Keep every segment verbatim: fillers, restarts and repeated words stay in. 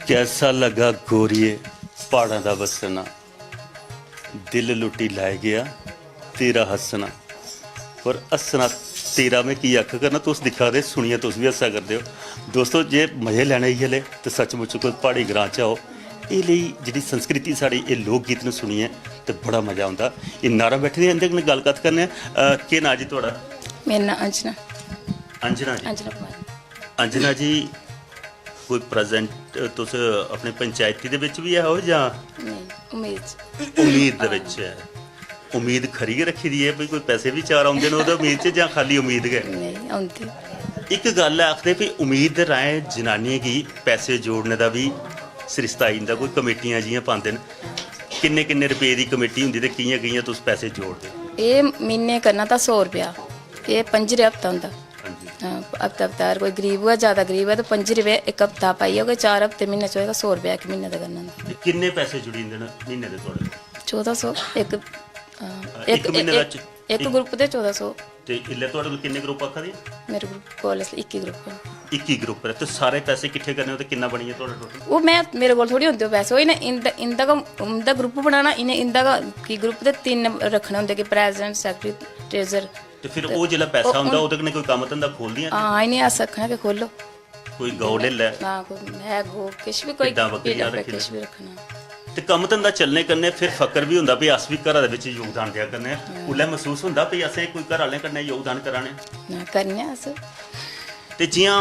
कैसा लगा गोरिये प्हाड़ां दा बस्सना, दिल लुट्टी लै गेआ तेरा हस्सना। पर हस्सना तेरा में की आखा करना, तुस दिक्खा दे, सुनियै तुस बी हस्सा करदे ओ। दोस्तो, जे मजे लैने इ'यै ले ते सचमुच कोई प्हाड़ी ग्रां च आओ। एह् लेई जेह्ड़ी संस्कृति साढ़ी, एह् लोक गीत न, सुनियै ते बड़ा मजा औंदा। एह् नारा बैठे दे, इं'दे कन्नै गल्ल कत्थ करने आं। अ, केह् नांऽ जी थुआढ़ा? मेरा नांऽ अंजना। अंजना जी। अंजना कुमारी। अंजना जी, कोई प्रेजेंट तुस अपने पंचायती दे बिच बी ऐ हो जां नेईं, उम्मीद च। उम्मीद दे बिच ऐ? उम्मीद खरी गै रक्खी दी ऐ, भई कोई पैसे बी चार औंदे न ओह्दे उम्मीद च, जां खाली उम्मीद गै? नेईं औंदे। इक गल्ल ऐ, आखदे भई उम्मीद दे राहें जनानियें गी पैसे जोड़ने दा बी सरिस्ता आई जंदा। कोई कमेटियां जि'यां पांदे न, किन्ने किन्ने रपेऽ दी कमेटी होंदी ते कि'यां कि'यां तुस पैसे जोड़दे? एह् म्हीने करना तां सौ रपेआ, एह् पंजी रपेऽ हफ्ता होंदा। हां जी। हां, हफ्ता हफ्ता, अगर कोई गरीब होऐ, ज़्यादा गरीब होऐ, ते पंजी रपेऽ इक हफ्ता पाइयै कोई चार हफ्ते, म्हीने च होएगा, सौ रपेआ इक म्हीने दा करना होंदा। ते किन्ने पैसे जुड़ी जंदे न म्हीने दे थुआढ़े कोल? चौदां सौ इक, हां, इक म्हीने दा च- इक ग्रुप दे चौदां सौ। ते इल्लै थुआढ़े कोल किन्ने ग्रुप आखा दे? मेरे ग्रुप कोल इसलै इक्की ग्रुप न। इक्की ग्रुप ऐ, ते सारे पैसे किट्ठे करने हो ते किन्ना बनी गेआ थुआढ़ा टोटल? ओह् में, मेरे कोल थोड़ी होंदे ओह् पैसे, ओह् इ'नें इंदा, इंदा गै, उं'दा ग्रुप बनाना, इ'नें इंदा गै कि ग्रुप दे तिन्न रक्खने होंदे कि प्रेसिडेंट, सैक्रेटरी, ट्रेजर। ते फिर ओह् जेल्लै पैसा होंदा, ओह्दे कन्नै कोई कम्म धंधा खोलदियां? हां, इ'नें अस आखना कि खोलो। कोई गौ लेई लै? हां, कोई है गौ, किश बी, कोई भिड्डां बकरियां भिड्डां, रक्खी किश दियां। बी रक्खना। ते कम्म धंधा चलने कन्नै फिर फकर बी होंदा, भी अस बी घरा दे बिच योगदान देआ करने आं। उसलै मसूस होंदा भी असें कोई घर आह्लें कन्नै योगदान करा ने? ना, करने आं अस। ते जि'यां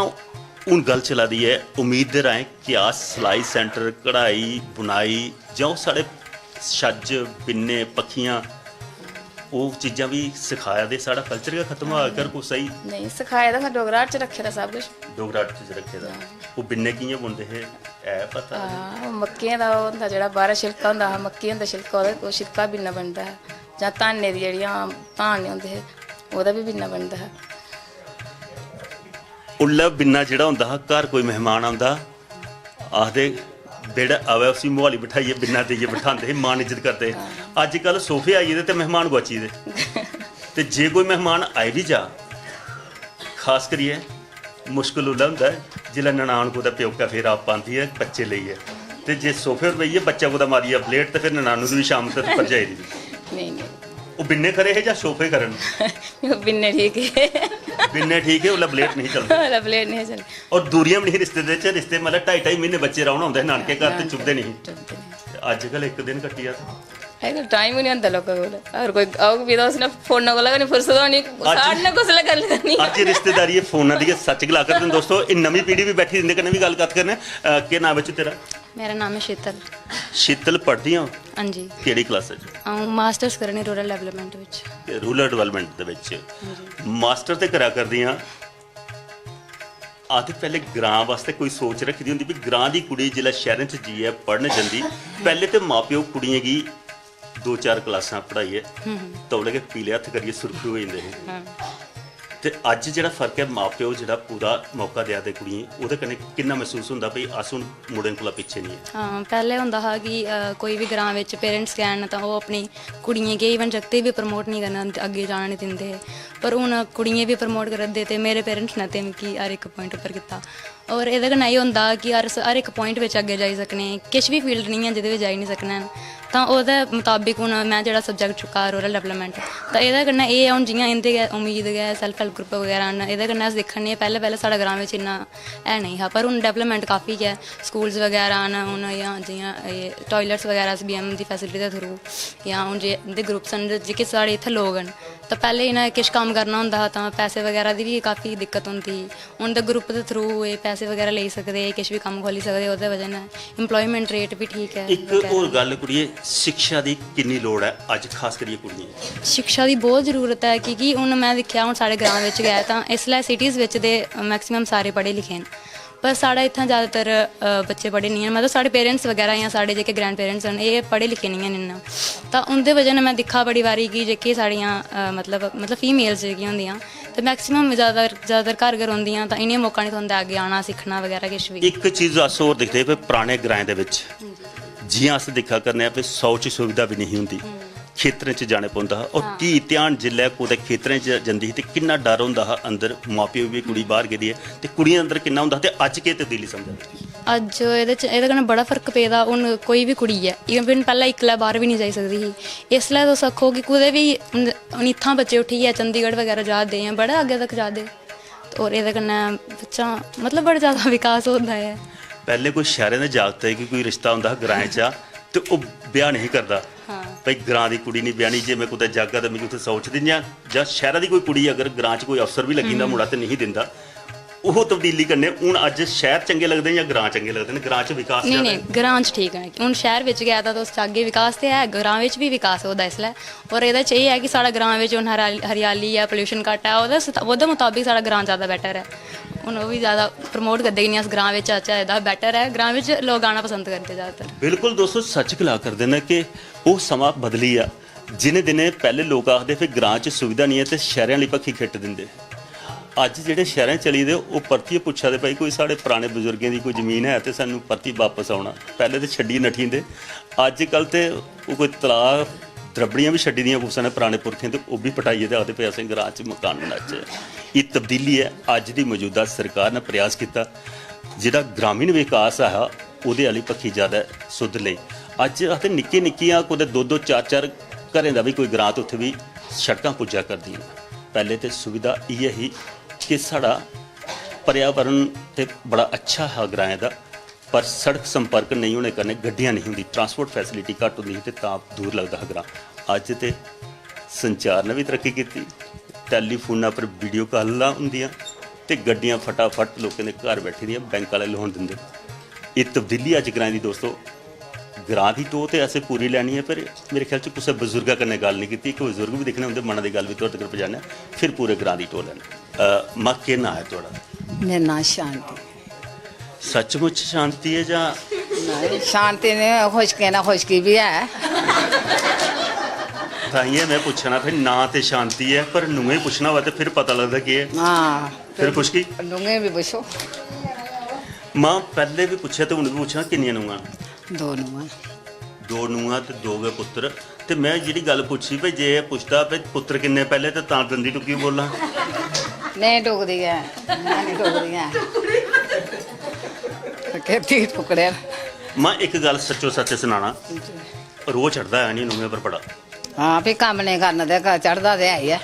हून गल्ल चला दी ऐ, उम्मीद दे राहें क्या सलाई सेंटर, कढ़ाई, बुनाई, जां ओह् साढ़े छज्ज, बिन्ने, पक्खियां, ओह् चीजां बी सखाया दे? साढ़ा कल्चर गै खत्म होआ, अगर कुसै गी नेईं सखाए दा, असें डोगरा आर्ट च रक्खे दा सब किश। डोगरा आर्ट च रक्खे दा। ओह् बिन्ने कि'यां बुनदे हे, ऐ पता? हां, ओह् मक्कें दा ओह् होंदा, जेह्ड़ा बाह्रा छिलका होंदा हा, मक्कें होंदा छिलका, ओह्दा, ओह् छिलका बिन्ना बनदा हा। जां धानें दी जेह्ड़ियां धान होंदे हे, ओह्दा बी बिन्ना बनदा हा। उल्लै बिन्ना जेह्ड़ा होंदा हा, घर कोई मेहमान औंदा, आखदे, "बेह्ड़ै आवै, उसी मुहाली बठाइयै बिन्ना देइयै बठांदे हे, मान इज्जत करदे हे।" अज्जकल सोफे आई गेदे ते मेहमान गुआची गेदे। ते जे कोई मेहमान आई बी जा, खास करियै मुश्कल उसलै होंदा ऐ जिसलै ननान कुतै प्योकै फेरा पांदी ऐ बच्चे लेइयै, ते जे सोफे पर बेहियै बच्चा कुतै मारियै प्लेट, ते फिर ननानू दी बी शाम ते भरजाई दी बी। नेईं, नेईं। ओह् बिन्ने खरे हे जां सोफे खरे न? बिन्ने ठीक हे। बिन्ने ठीक हे, उसलै प्लेट नेईं चलदे। उसलै प्लेट नेईं चलदे। और दूरियां बी नेईं रिश्ते दे च, रिश्ते मतलब ढाई ढाई म्हीने बच्चे रौह्ना होंदा हा नानके घर, ते चुभदे नेईं हे। चुभदे नेईं। ते अज्जकल इक दिन कट्टी जा ते अज्जकल टाइम ही नहीं होंदा लोगों कोल। और कोई औग भी तो उसने फोन कोला गै नहीं फुर्सत होनी। साढ़े ने कुसलै गल्ल करनी? अज्ज रिश्तेदारी एह् फोना दी गै सच्च गला करदे न दोस्तो। एह् नमीं पीढ़ी बी बैठी दी, इंदे कन्नै बी गल्ल कत्थ करने। अ, केह् नाम ऐ बच्चू तेरा? मेरा नाम ऐ शीतल। शीतल, पढ़दी आं? हां जी। केह्ड़ी क्लास च? अ'ऊं मास्टर्स करा नी रूरल डेवलपमेंट बिच। रूरल डेवलपमेंट दे बिच मास्टर ते करा करदी आं। आखदे पैह्ले ग्रां वास्तै कोई सोच रक्खी दी होंदी भी ग्रां दी कुड़ी जिसलै शैह्रें च जाइयै पढ़न जंदी, पैह्ले ते मां प्यो कुड़ियें गी दो चार क्लासां पढ़ाइयै तौले गै पीले हत्थ करियै सुरखी होई जंदे हे। ते अज्ज जेह्ड़ा फर्क ऐ, मां प्यो जेह्ड़ा पूरा मौका देआ दे कुड़ियें गी, ओह्दे कन्नै किन्ना मसूस होंदा भई अस हून मुड़ें कोला पिच्छे निं ऐ? हां, पैह्लें होंदा हा कि अ, कोई बी ग्रां बिच पेरेंट्स गै हैन तां ओह् अपनी कुड़ियें गी, इवन जागतें गी बी प्रमोट निं करन, अग्गें जान निं दिंदे हे। पर हून कुड़ियें गी बी प्रमोट करा दे, ते मेरे पेरेंट्स ने ते मिगी हर इक प्वाइंट उप्पर कीता। और एह्दे कन्नै एह् होंदा कि हर स-, हर इक प्वाइंट बिच अग्गें जाई सकने, किश बी फील्ड निं ऐ जेह्दे बिच जाई निं सकने हैन। तां ओह्दे मताबिक हून में जेह्ड़ा सब्जैक्ट चुक्का दा रूरल डेवलपमेंट, तां एह्दे कन्नै एह् ऐ हून जि'यां इं'दे गै उम्मीद गै सैल्फ हैल्प ग्रुप बगैरा न, एह्दे कन्नै अस दिक्खा ने पैह्लें पैह्लें साढ़े ग्रां बिच इन्ना है नेईं हा, पर हून डेवलपमेंट काफी गै, स्कूल्स बगैरा न हून, जां जि'यां एह् टायलेट्स बगैरा अस बीएम दी फैसिलिटी दे थ्रू, जां हून जे इं'दे ग्रुप्स न जेह्के साढ़े इत्थै लोक न, तां पैह्लें इ'नें किश कम्म करना होंदा हा तां पैसे बगैरा दी बी काफी दिक्कत होंदी ही। हून ते ग्रुप दे थ्रू एह् पैसे बगैरा लेई सकदे, किश बी कम्म खोह्ल्ली सकदे, ओह्दे वजह नै एम्प्लॉयमेंट रेट बी ठीक ऐ इक बगैरा। होर गल्ल कुड़िये, शिक्षा दी किन्नी लोड़ ऐ अज्ज, खास करियै कुड़ियें गी? शिक्षा दी बहुत जरूरत ऐ, की के हून में दिक्खेआ, हून साढ़े ग्रांऽ बिच गै ऐ, तां इसलै सिटीज़ बिच ते मैक्सिमम सारे पढ़े लिखे न, पर साढ़े इत्थै जैदातर अ, बच्चे पढ़े नेईं हैन। मतलब साढ़े पेरेंट्स बगैरा जां साढ़े जेह्के ग्रैंड पेरेंट्स न, एह् पढ़े लिखे नेईं हैन इन्ना। तां उं'दे वजह नै में दिक्खा बड़ी बारी कि जेह्के साढ़ियां अ, मतलब मतलब फीमेल्स जेह्कियां होंदियां, ते मैक्सिमम जैदातर जैदातर घर गै रौंह्दियां, तां इ'नें गी मौका निं थ्होंदा अग्गें आना, सिक्खना बगैरा किश बी। इक चीज अस होर दिखदे हे, पराने ग्राएं दे बिच जि'यां अस दिक्खा करने आं, सौ च सुविधा बी नेईं होंदी, खेतरें च जाने पौंदा हा। और धी ध्यान जिसलै कुतै खेतरें च जंदी ही, ते किन्ना डर होंदा हा अंदर, मां प्यो बी, कुड़ी बाहर गेदी ऐ, ते कुड़ियें अंदर किन्ना होंदा हा, ते अज्ज केह् तब्दीली समझा दे? अज्ज एह्दे च, एह्दे कन्नै बड़ा फर्क पेदा। हून कोई बी कुड़ी ऐ, इवन पैह्लें इक्कलै बाह्र बी निं जाई सकदी ही। इसलै तुस आखो कि कुतै बी हून, हून इत्थां बच्चे उट्ठियै चंडीगढ़ बगैरा जा दे जां बड़ा अग्गें तक जा दे। होर एह्दे कन्नै बच्चा, मतलब, बड़ा जैदा विकास होंदा ऐ। पैह्लें कोई शैह्रें दे जागत गी कोई रिश्ता होंदा हा ग्राएं चा, ते ओह् ब्याह् नेईं करदा। हां। भाई, ग्रां दी कुड़ी निं ब्याह्नी, जे में कुतै जागा ते मिगी उत्थै सौ च दिंदियां। जां शैह्रा दी कोई कुड़ी अगर ग्रां च कोई अफसर बी लग्गी जंदा, हम्म। मुड़ा ते नेईं दिंदा। ओह् तब्दीली कन्नै हून अज्ज शैह्र चंगे लगदे न जां ग्रां चंगे लगदे न? ग्रां च विकास नेईं, जैदा नेईं, ऐ? ग्रां च ठीक ऐ। हून शैह्र बिच गै तां तुस जागे, विकास ते ऐ, ग्रां बिच बी विकास होआ दा इसलै। होर एह्दे च एह् ऐ कि साढ़ा ग्रां बिच हून हरियाली, हरियाली ऐ, पोल्यूशन घट्ट ऐ, ओह्दे सत-, ओह्दे मताबक साढ़ा ग्रां जैदा बैटर ऐ। हून ओह् बी जैदा प्रमोट करदे कि निं, अस ग्रां बिच आचै, एह्दा बैटर ऐ, ग्रां बिच लोक आना पसंद करदे जैदातर। बिल्कुल दोस्तो, सच गला करदे न कि ओह् समां बदली गेआ। जिनें दिनें पैह्ले लोक आखदे, "फिर ग्रां च सुविधा निं ऐ," ते शैह्रें आह्ली बक्खी खिट्ट दिंदे। अज्ज जेह्ड़े शैह्रें चली दे, ओह् परतियै पुच्छा दे, "भाई, कोई साढ़े पराने बजुर्गें दी कोई जमीन है ते सानूं परतियै बापस औना।" पैह्ले ते छड्डियै नठी जंदे। अज्जकल ते ओह् कोई तलाऽ, द्रबड़ियां बी छड्डी दियां कुसै ने पराने पुरखें, ते ओह् बी पटाइयै ते आखदे, "भाई, असें ग्रां च मकान बनाचै।" एह् तब्दीली ऐ। अज्ज दी मौजूदा सरकार ने प्रयास कीता, जेह्ड़ा ग्रामीण विकास हा, ओह्दे आह्ली बक्खी जैदा सुद्ध लेई। अज्ज आखदे निक्के निक्कियां कुतै दो दो चार चार घरें दा बी कोई ग्रां ते उत्थै बी सड़कां पुज्जा करदियां। पैह्लें ते सुविधा इ'यै ही कि साढ़ा पर्यावरण ते बड़ा अच्छा हा ग्राएं दा, पर सड़क संपर्क नेईं होने कन्नै गड्डियां नेईं होंदी, ट्रांसपोर्ट फैसिलिटी घट्ट होंदी ही ते तां दूर लगदा हा ग्रां। अज्ज ते संचार ने बी तरक्की कीती, टैलीफोना पर वीडियो कॉलां होंदियां ते गड्डियां फटाफट लोकें दे घर बैठी दियां बैंक आह्ले लोन दिंदे। एह् तब्दीली अज्ज ग्राएं दी दोस्तो, ग्रां दी टोह् ते असें पूरी लैनी ऐ, पर मेरे ख्याल च कुसै बजुर्गा कन्नै गल्ल निं कीती। इक बजुर्ग बी दिक्खने, उं'दे मना दी गल्ल बी थुआढ़े तगर पजाने आं, फिर पूरे ग्रां दी टोह् लैने। अ, मां, केह् नांऽ ऐ थुआढ़ा? मेरा नांऽ शांति। सचमुच शांति ऐ जां? नहीं, शांति ने खुशकी ना खुशकी भी है। ताइये में पुच्छना, फिर नांऽ ते शांति ऐ, पर नूंहें पुच्छना होऐ ते फिर पता लगदा केह् ऐ। हां। फिर खुशकी? नूंहें भी पुच्छो। मां, पैह्ले बी पुच्छेआ ते हून बी पुच्छना, किन्नियां नूंहां न? दो नूंहां। दो नूंहां ते दो गै पुत्तर। ते में जेह्ड़ी गल्ल पुच्छी, भई जे एह् पुछदा, भई पुत्तर किन्ने पैह्ले, ते तां दंदी टुक्की बोलना। नेईं टुकदी ऐ, में निं टुकदी ऐ। केह् धी टुकड़े न। मां, इक गल्ल सच्चो सच्च सनाना, रोह् चढ़दा ऐ निं नूंहें पर बड़ा? हां, फ्ही कम्म नेईं करन ते क-, चढ़दा ते है ही ऐ।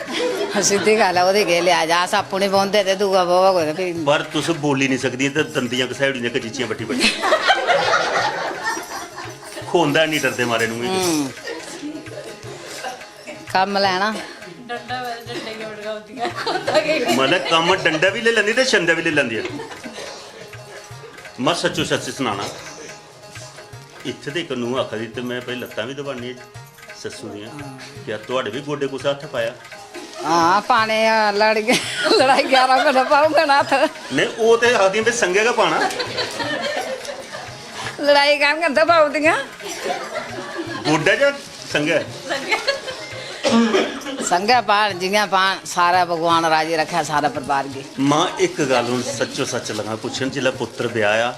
सिद्धी गल्ल ऐ, ओह्दी केह् लिहाज ऐ? अस आपूं निं बौंह्दे ते दूआ बौह्ग ते फ्ही। पर तुस बोली निं सकदियां ते दंदियां घसाई ओड़ियां कचीचियां बट्टी बट्टी। खोंदा निं डरदे मारे नूंहें गी। हम्म। कम्म लैना। डंडा होऐ ते डंडे गी बटकाउदियां। मतलब कम्म डंडा बी लेई लैंदी ते छंडा बी लेई लैंदी ऐ। में सच्चो सच्च सनाना, इत्थै ते इक नूंह् आखा दी, ते में भाई लत्तां बी दबानी सस्सू दियां। हां। क्या थुआढ़े बी गोड्डे कुसै हत्थ पाया? हां, पाने आ, लड़ी, लड़ाई ग्यारह कन्नै पाऊंगा ना हत्थ। नेईं, ओह् ते आखदियां भी संगै गै पाना। लड़ाई कैह्न करदे पाऊ दियां? गोड्डे जां संगै? संगै पान, जि'यां पान, सारा भगवान राजी रक्खै सारे परिवार गी। मां, इक गल्ल हून सच्चो सच्च लगा पुच्छन, जिसलै पुत्तर ब्याहेआ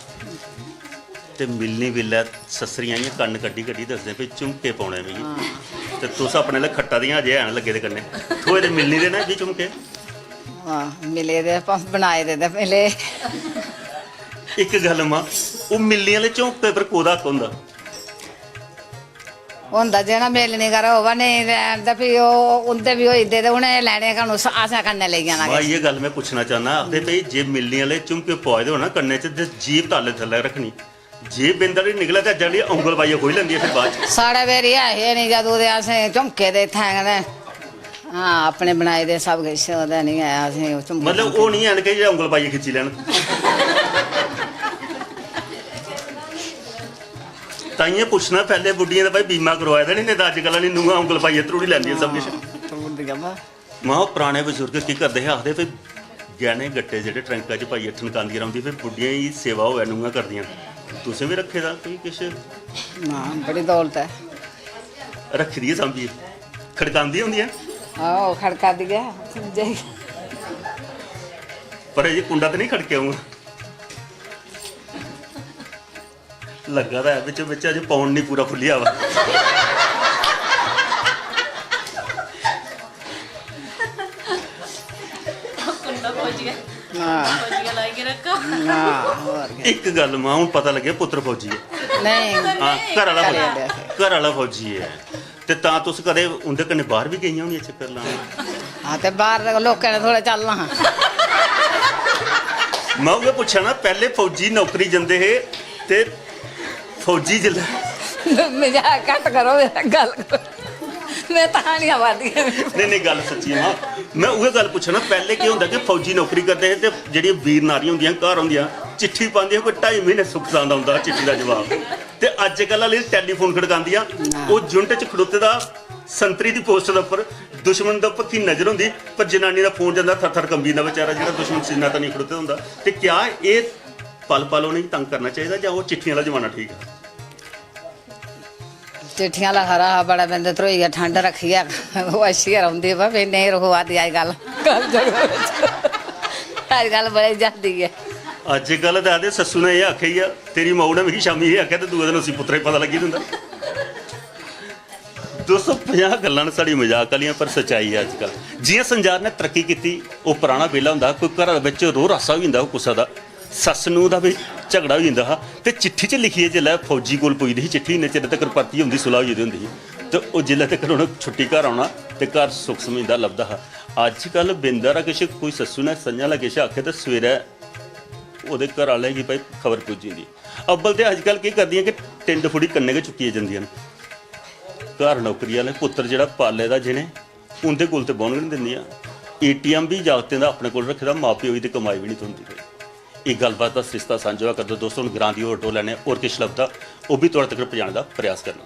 ते मिलनी बेल्लै सस्सरियां इ'यां कन्न कड्ढी कड्ढी दसदे, "भई झुमके पौने मिगी।" हां। ते तुस अपने आह्ले खट्टा दियां अजें हैन लग्गे दे कन्नै, थ्होए दे मिलनी दे न बी झुमके। हां, मिले दे, प-, बनाए दे ते मिले। इक गल्ल मां, ओह् मिलनी आह्ले झुमके पर कोह्दा हक्क होंदा? होंदा जेह्ड़ा मिलनी करै होऐ, नेईं ते, ते फ्ही ओह् उं'दे बी होई जंदे ते उ'नें लैने गै न, उस, असें कन्नै लेई जाना मां, किश। इ'यै गल्ल में पुच्छना चाह्न्नां, आखदे भई जे मिलनी आह्ले झुमके पोआए दे होन ना कन्नै च ते जीभ ताले थल्लै रक्खनी, जीभ बिंद हारी निकलै ते अज्जै आह्ली औंगल पाइयै खोही लैंदी ऐ फिर बाद च। साढ़े बेरी ऐ हे निं जदूं ते असें झुमके ते इत्थें गै ते, हां, अपने बनाए दे सब किश, ओह्दे निं ऐ असें ओह् झुमके मतलब ओह् निं हैन कि जे औंगल पाइयै खिच्ची लैन। ताइयें पुच्छना पैह्ले बुड्ढियें दा, भाई, बीमा करोआए दा निं, नेईं तां अज्जकल आह्ली नूंहां औंगल पाइयै त्रुड़ी लैंदियां सब किश। हां, त्रुड़दियां बा। मां, ओह् पराने बजुर्ग केह् करदे हे, आखदे, "फिर गैह्ने गट्टे जेह्ड़े ट्रंका च पाइयै ठनकांदियां रौंह्दियां, फिर बुड्ढियें गी सेवा होऐ नूंहां करदियां।" तुसें बी रक्खे दा कोई किश? ना, बड़ी दौलत ऐ। रक्खी दी ऐ सांभियै? खड़कांदियां होंदियां? आहो, खड़का दी ऐ। पर अजें कुंडा ते निं खड़केआ हून? लग्गा दा ऐ बिच्चों बिच्च, अजें पौन निं पूरा खु'ल्लेआ वा। कुंडा पहुंच गया। हां। लाइयै रक्खो। हां, होर केह्। इक गल्ल मां, हून पता लग्गेआ पुत्तर फौजी ऐ। नेईं। हां, घर आह्ला घरै फौजी, आह्ले। घर आह्ला फौजी ऐ। ते तां तुस कदें उं'दे कन्नै बाह्र बी गेइयां होनियां चक्कर लान? हां, ते बाह्र लोकें ने थोह्ड़ा चलना हा। में उ'ऐ पुच्छा ना, पैह्ले फौजी नौकरी जंदे हे ते फौजी जिसलै मजाक घट्ट करो, मेरा गल्ल करो। में तां निं आवा दी। नेईं, नेईं, गल्ल सच्ची ऐ मां। में उ'ऐ गल्ल पुच्छा ना, पैह्ले केह् होंदा कि फौजी नौकरी करदे हे ते जेह्ड़ियां वीर नारियां होंदियां, घर होंदियां, चिट्ठी पांदियां, कोई ढाई म्हीने सुख सांद औंदा हा चिट्ठी दा जवाब। ते अज्जकल आह्ले टैलीफोन खड़कांदियां, ओह् युनिट च खड़ोते दा, संतरी दी पोस्ट दे उप्पर, दुश्मन दे उप्पर की नजर होंदी, पर जनानी दा फोन जंदा, थर थर कंबी जंदा बेचारा, जेह्ड़ा दुश्मन सीना तनी खड़ोते दा होंदा। ते क्या एह् पल पल उ'नेंगी तंग करना चाहिदा जां ओह् चिट्ठियां आह्ला जमाना ठीक हा? चिट्ठियां आह्ला खरा हा, बड़ा बिंद धरोइयै ठंड रक्खियै ओह् अच्छी गै रौंह्दी, पर फ्ही नेईं रखोआ दी अज्जकल। अज्जकल बड़ी जल्दी ऐ। अज्जकल ते आखदे सस्सू ने एह् आखेआ, "तेरी माऊ ने मिगी शामीं एह् आखेआ," ते दूए दिन उसी पुत्तरै गी पता लग्गी जंदा। दो सौ पंजाह् गल्लां न साढ़ी मजाक आह्लियां, पर सच्चाई ऐ अज्जकल। जि'यां संसार ने तरक्की कीती, ओह् पराना बेल्ला होंदा हा, कोई घरा दे बिच रोह् रासा होई जंदा हा कुसै दा, सस्स नूंह् दा बी झगड़ा होई जंदा हा, ते चिट्ठी च लिखियै जिसलै फौजी कोल पुजदी ही चिट्ठी, इन्ने चिर तक्कर परतियै उं'दी सुलह होई गेदी होंदी ही। ते ओह् जिसलै तक्कर उ'नें छुट्टी घर औना ते घर सुख समींदा लभदा हा। अज्जकल बिंद हारा किश कोई सस्सू ने संञा लै किश आखे ते सवेरै ओह्दे घर आह्ले गी भाई खबर पुज्जी जंदी। अव्वल ते अज्जकल केह् करदियां कि टिंड फुड़ी कन्नै गै चुक्कियै जंदियां न। घर नौकरी आह्ले पुत्तर जेह्ड़ा पाले दा जि'नें, उं'दे कोल ते बौह्न गै निं दिंदियां। एटीएम बी जागतें दा अपने कोल रक्खे दा, मां प्यो गी ते कमाई बी निं थ्होंदी भाई। एह् गल्लबात दा सरिस्ता सांझा होआ करदा। दोस्तो, हून ग्रां दी होर टोह् लैने, होर किश लभदा, ओह् बी थुआढ़े तगर पजाने दा प्रयास करना।